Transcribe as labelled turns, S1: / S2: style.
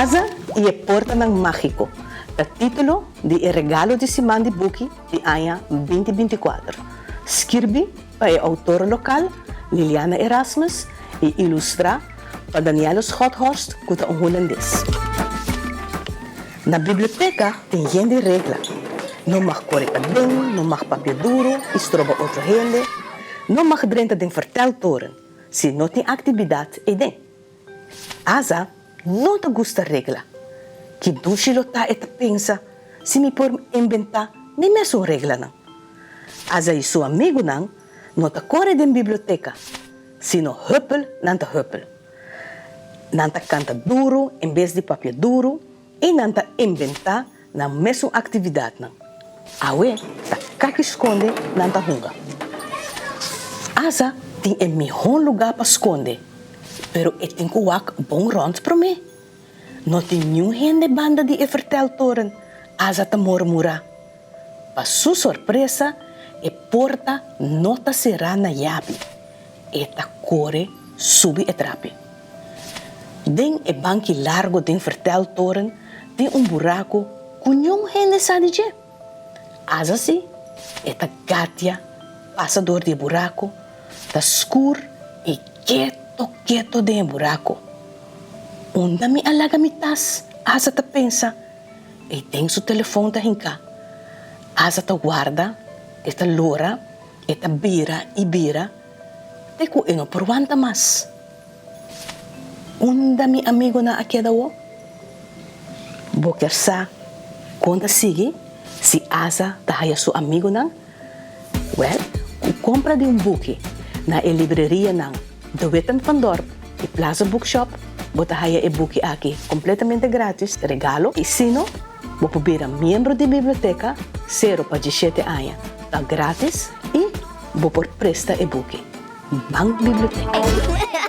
S1: Aza i e portanan mágiko ta título di e regalo di siman di buki di aña binti 24, skirbi pa e outor lokal Liliana Erasmus i ilustrá pa Danielle Schothorst ku ta un hulandes. Na biblioteka tin yen di regla. No mag kore paden, no mag papia duru i stroba otro hende, no mag drenta den verteltoren si no tin aktividat eiden. Aza no ta gusta regla. Ki dushi lo ta, e ta pensa, si mi por inventá mi mesun reglanan. Aza i su amigunan no ta kore den biblioteka, sino huppel nan ta huppel. Nan ta kanta duru en bes di papia duru i nan ta inventá nan mesun aktividatnan. Awe ta kaki skonde nan ta hunga. Aza tin e mihó lugá pa skonde, pero e tin ku wak bon rònt promé. No tin niun hende banda di e verteltoren, Aza ta murmurá. Pa su sorpresa, e porta no ta será na yabi. E ta kore subi e trapi. Den e banki largo den verteltoren tin un buraku ku niun hende sa di dje. Aza si, e ta gatia pasa dor di e buraku, ta skur i keto keto den e buraku. Unda mi a laga mi tas? Aza ta pensa. E den su telefon ta hinká. Aza ta warda, e ta lora, e ta bira i bira te ku e no por wanta mas. Unda mi amigonan a keda awor? Bo kier sa kon ta sigui si Aza ta haya su amigonan? Wèl, ku kompra di un buki na e librerianan De Witten van Dorp i Plaza Bookshop, bo ta haya e buki aki kompletamente gratis, regalo, i si no, bo por bira miembro di biblioteka sero pa djishete aña ta gratis i bo por presta e buki. Ban biblioteka!